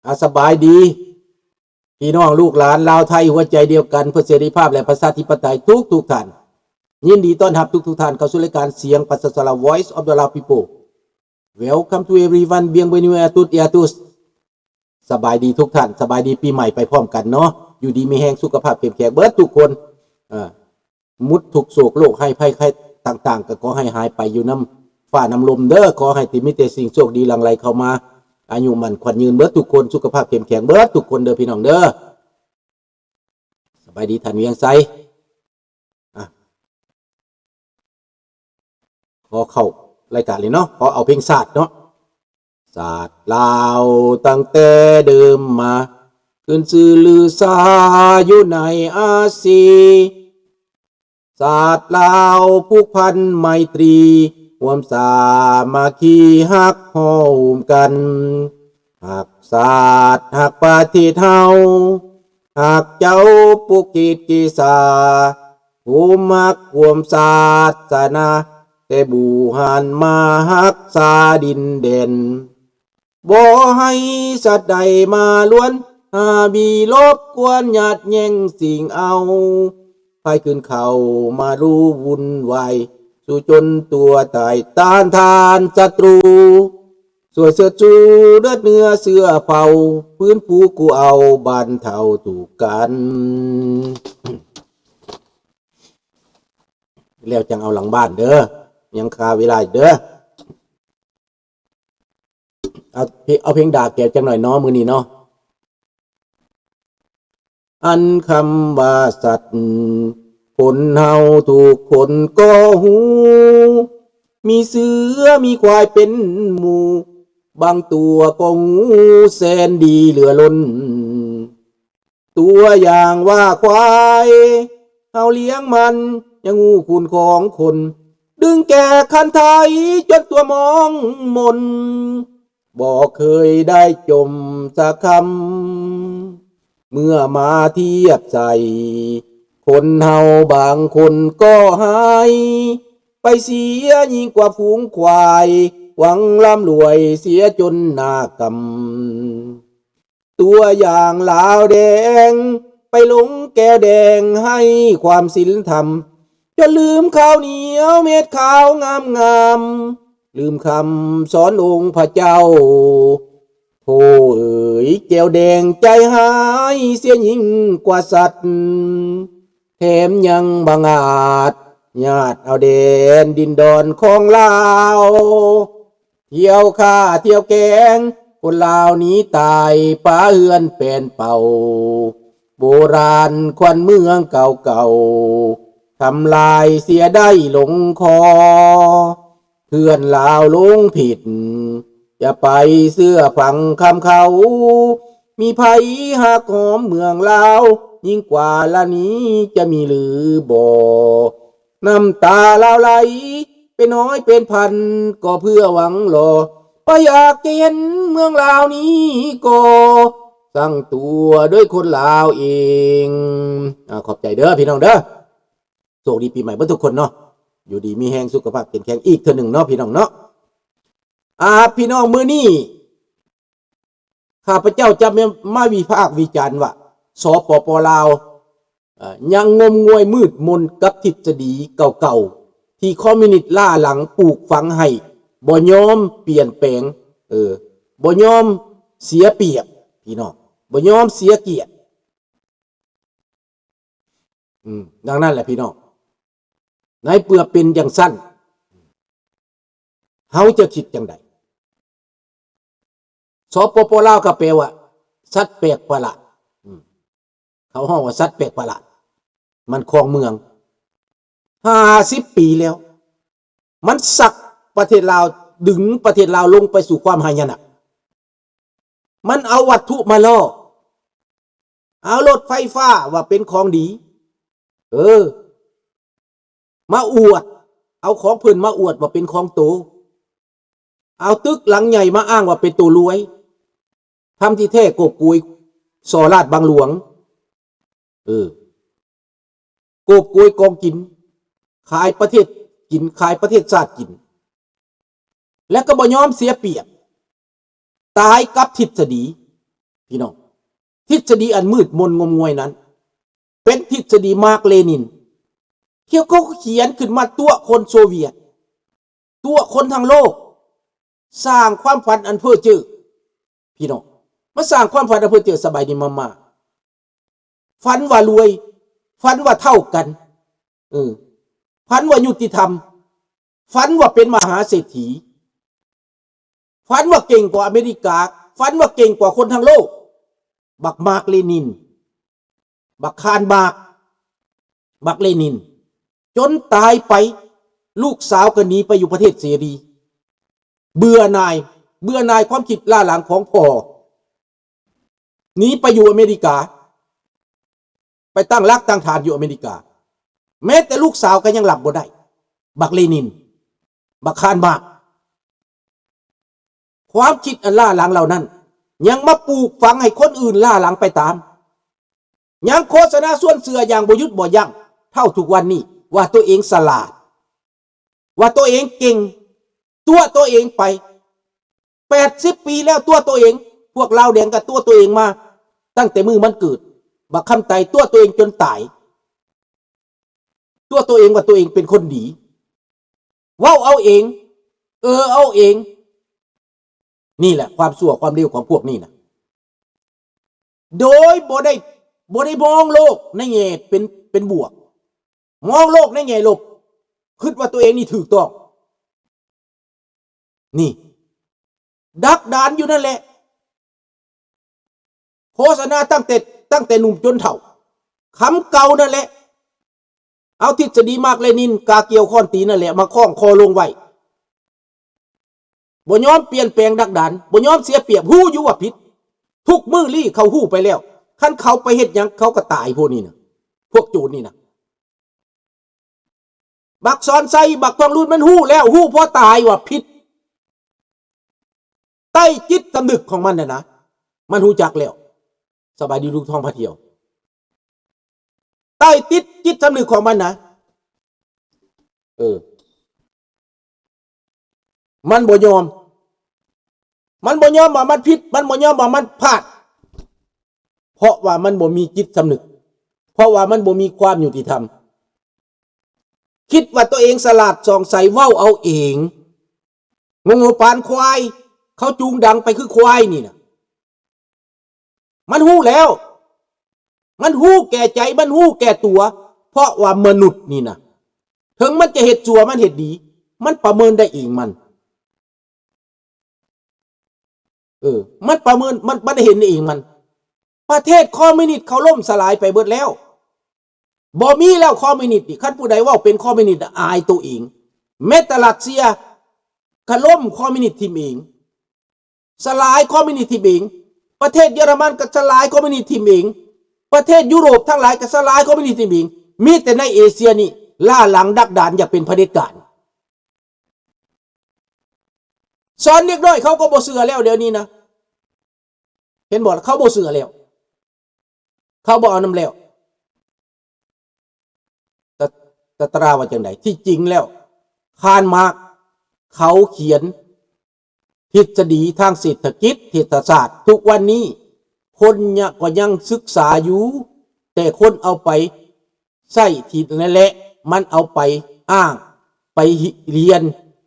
ອາ ສະບາຍດີ ພີ່ນ້ອງລູກຫຼານລາວໄທ ຫົວໃຈດຽວກັນເພື່ອເສລີພາບ ແລະ ປະຊາທິປະໄຕ ທຸກໆທ່ານ. ຍິນດີຕ້ອນຮັບທຸກໆທ່ານເຂົ້າສູ່ລາຍການສຽງປະຊາຊົນລາວ Voice of the Lao People. Welcome to everyone. Bienvenue à toutes et à tous. ສະບາຍດີທຸກທ່ານ, ສະບາຍດີປີໃໝ່ໄປພ້ອມກັນເນາະ. ຢູ່ດີມີແຮງ, ສຸຂະພາບເຂັ້ມແຂງເບິດທຸກຄົນ. ເອີ ໝົດທຸກໂສກໂລກໄຮ້ໄພໄຂ້ຕ່າງໆ ກໍຂໍໃຫ້ຫາຍໄປຢູ່ນຳຟ້ານຳລົມເດີ. ຂໍໃຫ້ມີແຕ່ສິ່ງໂຊກດີຫຼັ່ງໄຫຼເຂົ້າມາ, ອາຍຸໝັ້ນຂວັນຍືນເບິດທຸກຄົນ, ສຸຂະພາບເຂັ້ມແຂງເບິດທຸກຄົນເດີພີ່ນ້ອງເດີ. ສະບາຍດີທ່ານວຽງໄຊ. ອ່ະ ຂໍເຂົ້າລາຍການເລີຍເນາະ, ຂໍເອົາເພງຊາດເນາະ. ຊາດລາວຕັ້ງແຕ່ເດີມມາ ຂຶ້ນຊື່ລືຊາຢູ່ໃນອາຊີ ຊາດລາວຜູກພັນໄມຕີ ຮ່ວມສາມັກຄີຮັກຮ່ວມກັນ ຮັກຊາດຮັກປະເທດເຮົາ ຮັກເຈົ້າປົກເກດເກສາ ໂຮມຮັກຮ່ວມສາສະໜາ ແຕ່ບູຮານມາຮັກສາດິນແດນ. ບໍ່ໃຫ້ສັດໃດມາລວນ ຫາບີລົບກວນຍາດແຍ່ງຊິງເອົາ ໃຜຂຶ້ນເຂົ້າມາລຸວຸ່ນວາຍ ສູ້ຈົນຕົວຕາຍຕ້ານທານສັດຕູ ຊ່ວຍເຊີດຊູເລືອດເນື້ອເຊື້ອເຜົ່າ ຟື້ນຟູກູ້ເອົາບ້ານເຖົ້າທຸກກັນ. ແລ້ວຈັ່ງເອົາຫຼັງບ້ານເດີ ຍັງຄາເວລາອີກເດີ. ເອົາເພ ເອົາເພງດາແກວຈັກໜ້ອຍເນາະ ມື້ນີ້ເນາະ. ອັນຄຳວ່າສັດ ຄົນເຮົາທຸກຄົນກໍຮູ້ ມີເສືອມີຄວາຍເປັນໝູ່ ບາງຕົວກໍຮູ້ແສນດີເຫຼືອລົ້ນ. ຕົວຢ່າງວ່າຄວາຍ ເຮົາລ້ຽງມັນຍັງຮູ້ຄຸນຂອງຄົນ ດຶງແກ່ຄັນໄທຈົນຕົວມອງມົນ ບໍ່ເຄີຍໄດ້ຈົ່ມສັກຄຳ. ເມື່ອມາທຽບໃສ່ ຄົນເຮົາບາງຄົນກໍຮ້າຍ ໄປເສຍຍິ່ງກວ່າຝູງຄວາຍ ຫວັງລ່ຳລວຍເສຍຈົນໜ້າກຳ. ຕົວຢ່າງລາວແດງ ໄປຫຼົງແກ້ວແດງໃຫ້ຄວາມສິນທຳ ຈົນລືມຂາວໜຽວເມັດຂາວງາມໆ ລືມຄຳສອນອົງພະເຈົ້າ. ໂທເອີຍ ແກ້ວແດງໃຈຮ້າຍເສຍຍິ່ງກວ່າສັດ ແຖມຍັງບັງອາດຍາດເອົາແດນດິນດອນຂອງລາວ. ທ່ຽວຂ້າທ່ຽວແກງ ຄົນລາວໜີຕາຍ ປະເຮືອນແປນເປົ່າ ໂບລານຂວັນເມືອງເກົ່າໆ ທຳລາຍເສຍໄດ້ລົງຄໍ. ເພື່ອນລາວຫຼົງຜິດ ຢ່າໄປເຊື່ອຟັງຄຳເຂົາ ມີໃຜຮັກຫອມເມືອງລາວ ຍິ່ງກວ່າລະນີຈະມີຫຼືບໍ່? ນ້ຳຕາລາວໄຫຼເປັນຮ້ອຍເປັນພັນ ກໍເພື່ອຫວັງລໍ ບໍ່ຢາກຈະເຫັນເມືອງລາວນີ້ກໍ່ ສ້າງຕົວໂດຍຄົນລາວເອງ. ອາ ຂອບໃຈເດີພີ່ນ້ອງເດີ. ໂຊກດີປີໃໝ່ເບິດທຸກຄົນເນາະ, ຢູ່ດີມີແຮງ ສຸຂະພາບເຂັ້ມແຂງອີກເທື່ອໜຶ່ງເນາະ ພີ່ນ້ອງເນາະ. ອາ ພີ່ນ້ອງ ມື້ນີ້ ຂ້າພະເຈົ້າຈະມາ ມາວິພາກວິຈານວ່າ ສປປ ລາວ ເອີ ຍັງງົມງວຍມືດມົນກັບທິດສະດີເກົ່າໆ ທີ່ຄອມມິວນິດລ້າຫຼັງປູກຝັງໃຫ້ ບໍ່ຍອມປ່ຽນແປງ ເອີ ບໍ່ຍອມເສຍປຽບ ພີ່ນ້ອງ ບໍ່ຍອມເສຍກຽດ. ອືມ ດັ່ງນັ້ນແຫຼະພີ່ນ້ອງ ໃນເມື່ອເປັນຈັ່ງຊັ້ນ ເຮົາຈະຄິດຈັ່ງໃດ? ສປປ ລາວ ກໍແປວ່າ ສັດແປກປະຫຼາດ ອືມ ເຂົາຮ້ອງວ່າສັດແປກປະຫຼາດ ມັນຄອງເມືອງ ຫ້າສິບປີແລ້ວ ມັນຊັກປະເທດລາວ ດຶງປະເທດລາວລົງໄປສູ່ຄວາມຫາຍະນະ. ມັນເອົາວັດຖຸມາຫຼອກ ເອົາລົດໄຟຟ້າວ່າເປັນຂອງດີ ເອີ ມາອວດ ເອົາຂອງເພິ່ນມາອວດວ່າເປັນຂອງໂຕ ເອົາຕຶກຫຼັງໃຫຍ່ມາອ້າງວ່າເປັນໂຕລວຍ ທຳທີ່ແທ້ໂກບໂກຍສໍ້ລາດບັງຫຼວງ ເອີ ໂກບໂກຍກອງກິນ ຂາຍປະເທດກິນ ຂາຍປະເທດຊາດກິນ ແລະກໍບໍ່ຍອມເສຍປຽບ ຕາຍກັບທິດສະດີ ພີ່ນ້ອງ. ທິດສະດີອັນມືດມົນງົມງວາຍນັ້ນ ເປັນທິດສະດີມາກເລນິນ ທີ່ເຂົາຂຽນຂຶ້ນມາຕົວະຄົນໂຊວຽດ ຕົວະຄົນທັງໂລກ ສ້າງຄວາມຝັນອັນເພ້ອເຈີ ພີ່ນ້ອງ ມາສ້າງຄວາມຝັນອັນເພ້ອເຈີ. ສະບາຍດີມາມ່າ. ຝັນວ່າລວຍ, ຝັນວ່າເທົ່າກັນ, ເອີ, ຝັນວ່າຍຸຕິທຳ, ຝັນວ່າເປັນມະຫາເສດຖີ, ຝັນວ່າເກັ່ງກວ່າອາເມລິກາ, ຝັນວ່າເກັ່ງກວ່າຄົນທັງໂລກ. ບັກມາກເລນິນ, ບັກຄານມາກ, ບັກເລນິນ, ຈົນຕາຍໄປ, ລູກສາວກໍໜີໄປຢູ່ປະເທດເສລີ. ເບື່ອໜ່າຍ, ເບື່ອໜ່າຍຄວາມຄິດລ້າຫຼັງຂອງພໍ່. ໜີໄປຢູ່ອາເມລິກາ, ໄປຕັ້ງຫຼັກຕັ້ງຖານຢູ່ອາເມລິກາ. ແມ້ແຕ່ລູກສາວກໍຍັງຮັບບໍ່ໄດ້. ບັກເລນິນ, ບັກຄານມາກ, ຄວາມຄິດອັນລ້າຫຼັງເຫຼົ່ານັ້ນ ຍັງມາປູກຝັງໃຫ້ຄົນອື່ນລ້າຫຼັງໄປຕາມ. ຍັງໂຄສະນາຊວນເຊື່ອຢ່າງບໍ່ຢຸດບໍ່ຢັ້ງເທົ່າທຸກວັນນີ້ ວ່າຕົວເອງສະຫຼາດ, ວ່າຕົວເອງເກັ່ງ, ຕົວະຕົວເອງໄປ. ແປດສິບປີແລ້ວຕົວະຕົວເອງ. ພວກລາວແດງກໍຕົວະຕົວເອງມາຕັ້ງແຕ່ມື້ມັນເກີດ. ບັກຄຳໄຕຕົວະຕົວເອງຈົນຕາຍ. ຕົວະຕົວເອງວ່າຕົວເອງເປັນຄົນດີ. ເວົ້າເອົາເອງ, ເອີເອົາເອງ. ນີ້ແຫຼະຄວາມຊົ່ວຄວາມເລວຂອງພວກນີ້ນະ. ໂດຍບໍ່ໄດ້, ບໍ່ໄດ້ມອງໂລກໃນແງ່ເປັນ, ເປັນບວກ. ມອງໂລກໃນແງ່ລົບ. ຄິດວ່າຕົວເອງນີ້ຖືກຕ້ອງ. ນີ້ ດັກດານຢູ່ນັ້ນແຫຼະ. ໂຄສະນາຕັ້ງແຕ່, ຕັ້ງແຕ່ໜຸ່ມຈົນເຖົ້າ. ຄຳເກົ່ານັ້ນແຫຼະ. ເອົາທິດສະດີມາກເລນິນ ກາກຽວຄ້ອນຕີນນັ້ນແຫຼະ ມາຄ້ອງຄໍລົງໄວ້. ບໍ່ຍອມປ່ຽນແປງດັກດານ, ບໍ່ຍອມເສຍປຽບ, ຮູ້ຢູ່ວ່າຜິດ. ທຸກມື້ນີ້ເຂົາຮູ້ໄປແລ້ວ. ຄັນເຂົາໄປເຮັດຫຍັງ ເຂົາກໍຕາຍ ພວກນີ້ນະ, ພວກໂຈນນີ້ນະ. ບັກສອນໄຊ, ບັກທອງລຸນ ມັນຮູ້ແລ້ວ, ຮູ້ພໍຕາຍວ່າຜິດ. ໃຕ້ຈິດສຳນຶກຂອງມັນນະນະ, ມັນຮູ້ຈັກແລ້ວ. ສະບາຍດີລຸງທອງພາທ່ຽວ. ໃຕ້ຕິດຈິດສຳນຶກຂອງມັນນະ. ເອີ. ມັນບໍ່ຍອມ, ມັນບໍ່ຍອມວ່າມັນຜິດ, ມັນບໍ່ຍອມວ່າມັນພາດ, ເພາະວ່າມັນບໍ່ມີຈິດສຳນຶກ, ເພາະວ່າມັນບໍ່ມີຄວາມຍຸຕິທຳ. ຄິດວ່າຕົວເອງສະຫຼາດຊ່ອງໃສ, ເວົ້າເອົາເອງ. ໂງ່ໆປານຄວາຍ, ເຂົາຈູງດັງໄປຄືຄວາຍນີ້ນະ. ມັນຮູ້ແລ້ວ, ມັນຮູ້ແກ່ໃຈ, ມັນຮູ້ແກ່ຕົວ, ເພາະວ່າມະນຸດນີ້ນະ ເຖິງມັນຈະເຮັດຊົ່ວ ມັນເຮັດດີ, ມັນປະເມີນໄດ້ເອງມັນ. ເອີ, ມັນປະເມີນ, ມັນ, ມັນເຫັນເອງມັນ. ປະເທດຄອມມິວນິດເຂົາລົ້ມສະຫຼາຍໄປເບິດແລ້ວ. ບໍ່ມີແລ້ວຄອມມິວນິດນີ້. ຄັນຜູ້ໃດເວົ້າເປັນຄອມມິວນິດ ອາຍໂຕເອງ. ແມ້ແຕ່ຣັດເຊຍກໍລົ້ມຄອມມິວນິດຖິ້ມເອງ, ສະຫຼາຍຄອມມິວນິດຖິ້ມເອງ. ປະເທດເຢຍລະມັນກໍສະຫຼາຍຄອມມິວນິດຖິ້ມເອງ. ປະເທດຢູໂຣບທັງຫຼາຍກໍສະຫຼາຍຄອມມິວນິດຖິ້ມເອງ. ມີແຕ່ໃນເອເຊຍນີ້ລ້າຫຼັງດັກດານ ຢາກເປັນຜະເດັດການ. ສອນເດັກນ້ອຍເຂົາກໍບໍ່ເຊື່ອແລ້ວດຽວນີ້ນະ. ເຫັນບໍ່? ເຂົາບໍ່ເຊື່ອແລ້ວ. ເຂົາບໍ່ເອົານຳແລ້ວ. ຕາ, ຕາຕະລາວ່າຈັ່ງໃດ? ທີ່ຈິງແລ້ວ ຄານມາກເຂົາຂຽນທິດສະດີທາງເສດຖະກິດ, ເສດຖະສາດ. ທຸກວັນນີ້ຄົນຍະ, ກໍຍັງສຶກສາຢູ່, ແຕ່ຄົນເອົາໄປໃຊ້ທີ່ນັ້ນແຫຼະ, ມັນເອົາໄປອ້າງ, ໄປຮຽນ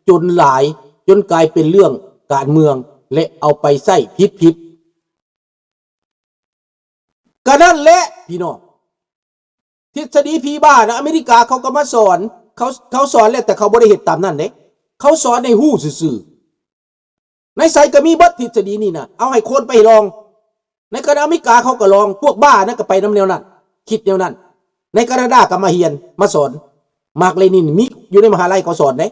ຈົນຫຼາຍ, ຈົນກາຍເປັນເລື່ອງການເມືອງ ແລະ ເອົາໄປໃຊ້ຜິດໆ. ກະນັ້ນແຫຼະພີ່ນ້ອງ, ທິດສະດີຜີບ້ານະ ອາເມລິກາເຂົາກໍມາສອນ, ເຂົາ, ເຂົາສອນແຫຼະ ແຕ່ເຂົາບໍ່ໄດ້ເຮັດຕາມນັ້ນເດ້, ເຂົາສອນໃຫ້ຮູ້ຊື່ໆ. ໃນໃສກໍມີເບິດທິດສະດີນີ້ນະ, ເອົາໃຫ້ຄົນໄປລອງ. ໃນຄະນະອາເມລິກາເຂົາກໍລອງ, ພວກບ້ານັ້ນກໍໄປນຳແນວນັ້ນ, ຄິດແນວນັ້ນ. ໃນການາດາກໍມາຮຽນ, ມາສອນ. ມາກເລນິນມີຢູ່ໃນມະຫາໄລເຂົາສອນເດ້,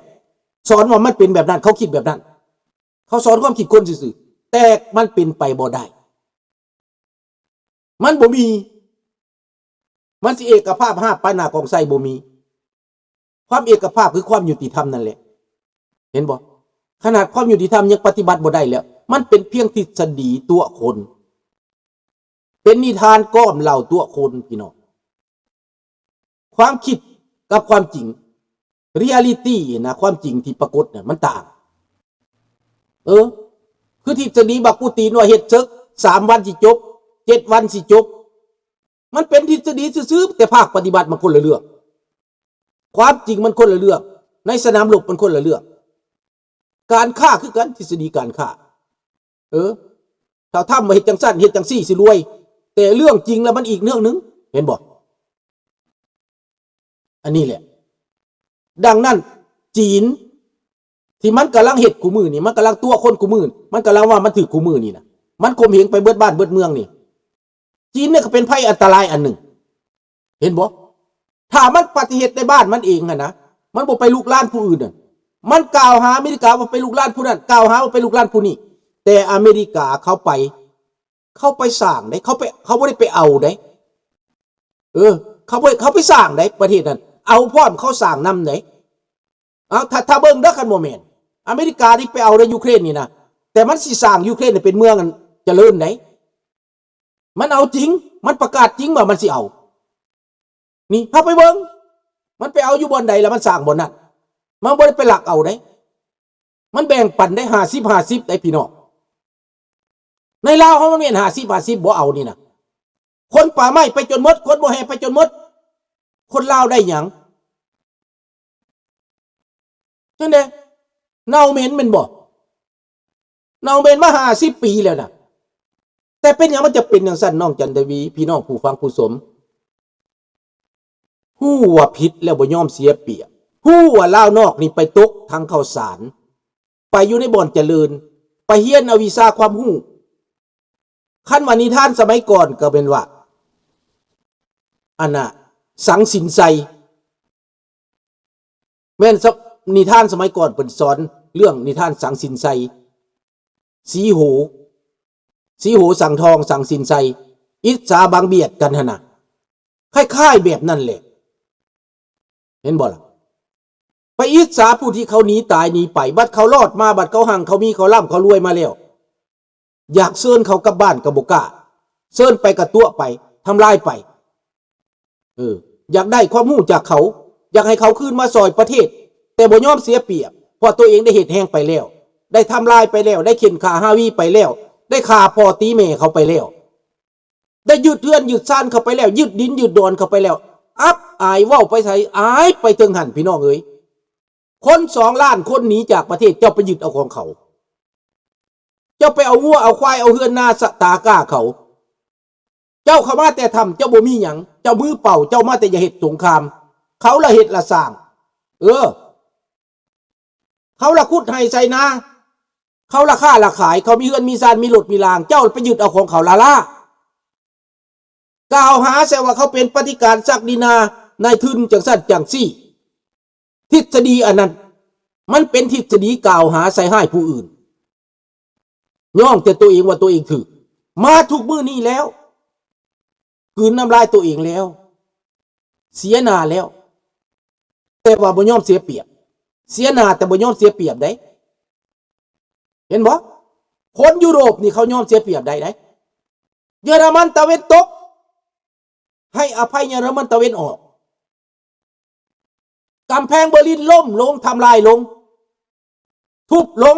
ສອນວ່າມັນເປັນແບບນັ້ນ, ເຂົາຄິດແບບນັ້ນ. ເຂົາສອນຄວາມຄິດຄົນຊື່ໆ, ແຕ່ມັນເປັນໄປບໍ່ໄດ້. ມັນບໍ່ມີ, ມັນຊິເອກະພາບຮາບປານໜ້າກອງໄຊ? ບໍ່ມີ. ຄວາມເອກະພາບຄືຄວາມຍຸຕິທຳນັ້ນແຫຼະ. ເຫັນບໍ່? ຂະໜາດຄວາມຍຸຕິທຳຍັງປະຕິບັດບໍ່ໄດ້ແລ້ວ. ມັນເປັນພຽງທິດສະດີຕົວະຄົນ. ເປັນນິທານກ້ອມເລົ່າຕົວະຄົນ, ພີ່ນ້ອງ. ຄວາມຄິດກັບຄວາມຈິງ, ເຣຍລິຕີນະ, ຄວາມຈິງທີ່ປາກົດນະ ມັນຕ່າງ. ເອີ, ຄືທິດສະດີບັກປູຕີນວ່າເຮັດເສິກ, ສາມວັນຊິຈົບ ເຈັດວັນຊິຈົບ. ມັນເປັນທິດສະດີຊື່ໆ ແຕ່ພາກປະຕິບັດມັນຄົນລະເລື່ອງ. ຄວາມຈິງມັນຄົນລະເລື່ອງ, ໃນສະໜາມລົບມັນຄົນລະເລື່ອງ. ການຄ້າຄືກັນ, ທິດສະດີການຄ້າ. ເອີ ຖ້າທຳວ່າເຮັດຈັ່ງຊັ້ນ ເຮັດຈັ່ງຊີ້ຊິລວຍ, ແຕ່ເລື່ອງຈິງແລ້ວມັນອີກເລື່ອງໜຶ່ງ, ເຫັນບໍ່? ອັນນີ້ແຫຼະ. ດັ່ງນັ້ນ ຈີນ ທີ່ມັນກຳລັງເຮັດຄູ່ມື້ນີ້, ມັນກຳລັງຕົວະຄົນຄູ່ມື້, ມັນກຳລັງວ່າມັນຖືກຄູ່ມື້ນີ້ນະ, ມັນຂົ່ມເຫງໄປເບິດບ້ານເບິດເມືອງນີ້. ຈີນນີ້ກໍເປັນໄພອັນຕະລາຍອັນໜຶ່ງ, ເຫັນບໍ່? ຖ້າມັນປະຕິເຫດໃນບ້ານມັນເອງຫັ້ນນະ, ມັນບໍ່ໄປລຸກລານຜູ້ອື່ນນັ້ນ, ມັນກ່າວຫາອາເມລິກາວ່າໄປລຸກລານຜູ້ນັ້ນ, ກ່າວຫາວ່າໄປລຸກລານຜູ້ນີ້, ແຕ່ອາເມລິກາເຂົາໄປ ເຂົາໄປສ້າງເດ້, ເຂົາໄປ ເຂົາບໍ່ໄດ້ໄປເອົາເດ້. ເອີ ເຂົາໄປ ເຂົາໄປສ້າງເດ້ ປະເທດນັ້ນ, ເອົາພ້ອມເຂົາສ້າງນຳເດ້. ເອົາ ຖ້າ ຖ້າເບິ່ງເດີ ຄັນບໍ່ແມ່ນ ອາເມລິການີ້ໄປເອົາໃນຢູເຄຣນນີ້ນະ, ແຕ່ມັນຊິສ້າງຢູເຄຣນໃຫ້ເປັນເມືອງຈະເລີນເດ້. ມັນເອົາຈິງ, ມັນປະກາດຈິງວ່າມັນຊິເອົາ. ນີ້ ພາໄປເບິ່ງ, ມັນໄປເອົາຢູ່ບ່ອນໃດ ແລ້ວມັນສ້າງບ່ອນນັ້ນ, ມັນບໍ່ໄດ້ໄປລັກເອົາເດ້. ມັນແບ່ງປັນໄດ້ຫ້າສິບຫ້າສິບໄດ້ພີ່ນ້ອງ. ໃນລາວເຮົາມັນແມ່ນຫ້າສິບຫ້າສິບບໍ່ເອົານີ້ນະ. ຄົນປ່າໄມ້ໄປຈົນໝົດ, ຄົນບໍ່ແຮ່ໄປຈົນໝົດ. ຄົນລາວໄດ້ຫຍັງ? ຈັ່ງໃດ? ເນົ່າເໝັນແມ່ນບໍ່? ເນົ່າເໝັນມາຫ້າສິບປີແລ້ວນະ. ແຕ່ເປັນຫຍັງມັນຈະເປັນຈັ່ງຊັ້ນ ນ້ອງຈັນທະວີ, ພີ່ນ້ອງຜູ້ຟັງຜູ້ຊົມ? ຮູ້ວ່າຜິດແລ້ວບໍ່ຍອມເສຍປຽບ, ຮູ້ວ່າລາວນອກນີ້ໄປຕົກຖັງເຂົ້າສານ, ໄປຢູ່ໃນບ່ອນຈະເລີນ, ໄປຮຽນເອົາວິຊາຄວາມຮູ້. ຄັນວ່ານິທານສະໄໝກ່ອນກໍແມ່ນວ່າ ອັນນ່າ ສັງສິນໄຊ, ແມ່ນ ສະ ນິທານສະໄໝກ່ອນເພິ່ນສອນເລື່ອງນິທານສັງສິນໄຊ, ສີໂຫ, ສີໂຫສັງທອງ, ສັງສິນໄຊ, ອິດສາບັງບຽດກັນຫັ້ນນະ. ຄ້າຍໆແບບນັ້ນແຫຼະ ເຫັນບໍ່ລະ? ໄປອິດສາຜູ້ທີ່ເຂົາໜີຕາຍໜີໄປ, ບັດເຂົາລອດມາ, ບັດເຂົາຮັ່ງເຂົາມີ, ເຂົາລ່ຳເຂົາລວຍມາແລ້ວ, ຢາກເຊີນເຂົາກັບບ້ານກໍບໍ່ກ້າ, ເຊີນໄປກໍຕົວະໄປ, ທຳລາຍໄປ. ເອີ ຢາກໄດ້ຄວາມຮູ້ຈາກເຂົາ, ຢາກໃຫ້ເຂົາຄືນມາຊ່ອຍປະເທດ, ແຕ່ບໍ່ຍອມເສຍປຽບ, ເພາະຕົວເອງໄດ້ເຮັດແຮງໄປແລ້ວ, ໄດ້ທຳລາຍໄປແລ້ວ, ໄດ້ເຂັ່ນຂ້າຮາວີໄປແລ້ວ, ໄດ້ຂ້າພໍ່ຕີແມ່ເຂົາໄປແລ້ວ. ໄດ້ຍຶດເຮືອນຍຶດຊານເຂົາໄປແລ້ວ, ຍຶດດິນຍຶດດອນເຂົາໄປແລ້ວ, ອັບອາຍເວົ້າໄປໃສ ອາຍໄປເຖິງຫັ້ນ ພີ່ນ້ອງເອີຍ. ຄົນສອງລ້ານຄົນໜີຈາກປະເທດ, ເຈົ້າໄປຍຶດເອົາຂອງເຂົາ, ເຈົ້າໄປເອົາງົວເອົາຄວາຍ ເອົາເຮືອນນາສະຕາກ້າເຂົາ. ເຈົ້າເຂົ້າມາແຕ່ຖ້ຳ ເຈົ້າບໍ່ມີຫຍັງ, ເຈົ້າມືເປົ່າ, ເຈົ້າມາແຕ່ຢາກເຮັດສົງຄາມ, ເຂົາລະເຮັດລະສ້າງ. ເອີ ເຂົາລະຂຸດໄຮ່ໄຖນາ, ເຂົາລະຄ້າລະຂາຍ, ເຂົາມີເຮືອນມີຊານ ມີລົດມີລາງ, ເຈົ້າໄປຍຶດເອົາຂອງເຂົາລ້າໆ, ກ່າວຫາໃສ່ວ່າເຂົາເປັນປະຕິການສັກດິນາ ນາຍທຶນຈັ່ງຊັ້ນຈັ່ງຊີ້. ທິດສະດີອັນນັ້ນ ມັນເປັນທິດສະດີກ່າວຫາໃສ່ຮ້າຍຜູ້ອື່ນ. ຍ້ອງແຕ່ຕົວເອງວ່າຕົວເອງຖືກ ມາທຸກມື້ນີ້ແລ້ວ, ກືນນ້ຳລາຍຕົວເອງແລ້ວ, ເສຍໜ້າແລ້ວ, ແຕ່ວ່າບໍ່ຍອມເສຍປຽບ. ເສຍໜ້າແຕ່ບໍ່ຍອມເສຍປຽບໃດ໋. ເຫັນບໍ່? ຄົນຢູໂຣບນີ້ເຂົາຍອມເສຍປຽບໄດ້ໃດ໋. ເຢຍລະມັນຕາເວັນຕົກ ໃຫ້ອະໄພເຢຍລະມັນຕາເວັນອອກ. ກຳແພງເບີລິນລົ້ມລົງ, ທຳລາຍລົງ, ທຸບລົງ,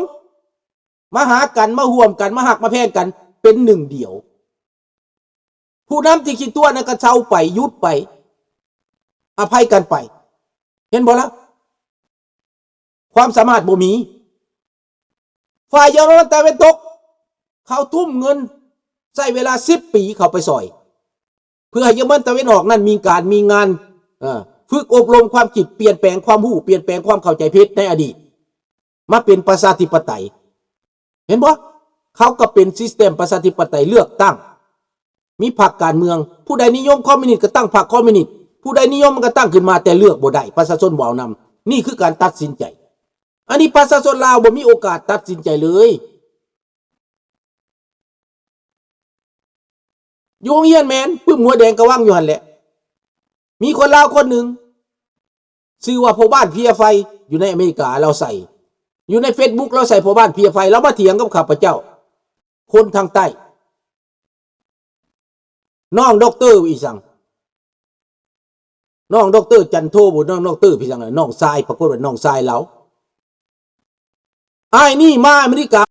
ມາຫາກັນ, ມາຮ່ວມກັນ, ມາຮັກມາແພງກັນເປັນໜຶ່ງດຽວ. ຜູ້ນຳທີ່ຂີ້ຕົວະນັ້ນກໍເຊົາໄປ, ຢຸດໄປ, ອະໄພກັນໄປ. ເຫັນບໍ່ລະ? ຄວາມສາມາດບໍ່ມີ. ຝ່າຍເຢຍລະມັນຕາເວັນຕົກ ເຂົາທຸ່ມເງິນໃຊ້ເວລາສິບປີເຂົ້າໄປຊ່ອຍ ເພື່ອໃຫ້ເຢຍລະມັນຕາເວັນອອກນັ້ນມີການມີງານ, ເອີ ຝຶກອົບຮົມຄວາມຄິດ, ປ່ຽນແປງຄວາມຮູ້, ປ່ຽນແປງຄວາມເຂົ້າໃຈຜິດໃນອະດີດ ມາເປັນປະຊາທິປະໄຕ. ເຫັນບໍ່? ເຂົາກໍເປັນຊິສເຕັມປະຊາທິປະໄຕເລືອກຕັ້ງ. ມີພັກການເມືອງ, ຜູ້ໃດນິຍົມຄອມມິວນິດກໍຕັ້ງພັກຄອມມິວນິດ, ຜູ້ໃດນິຍົມມັນກໍຕັ້ງຂຶ້ນມາ, ແຕ່ເລືອກບໍ່ໄດ້, ປະຊາຊົນບໍ່ເອົານຳ. ນີ້ຄືການຕັດສິນໃຈ. ອັນນີ້ປະຊາຊົນລາວບໍ່ມີໂອກາດຕັດສິນໃຈເລີຍ. ຢູ່ໂຮງຮຽນແມ່ນ ປຶ້ມຫົວແດງກະວັງຢູ່ຫັ້ນແຫຼະ. ມີຄົນລາວຄົນໜຶ່ງ ຊື່ວ່າພໍ່ບ້ານເພຍໄຟ ຢູ່ໃນອາເມລິກາ, ລາວໃສ່ ຢູ່ໃນເຟສບຸກ ລາວໃສ່ພໍ່ບ້ານເພຍໄຟ, ລາວມາຖຽງກັບຂ້າພະເຈົ້າ ຄົນທາງໃຕ້. ນ້ອງດັອກເຕີອີ່ສັງ? ນ້ອງດັອກເຕີຈັນໂທບໍ? ນ້ອງດັອກເຕີອີ່ສັງ? ນ້ອງຊາຍ, ປາກົດວ່ານ້ອງຊາຍລາວ. ອ້າຍນີ້ມາອາເມລິກາ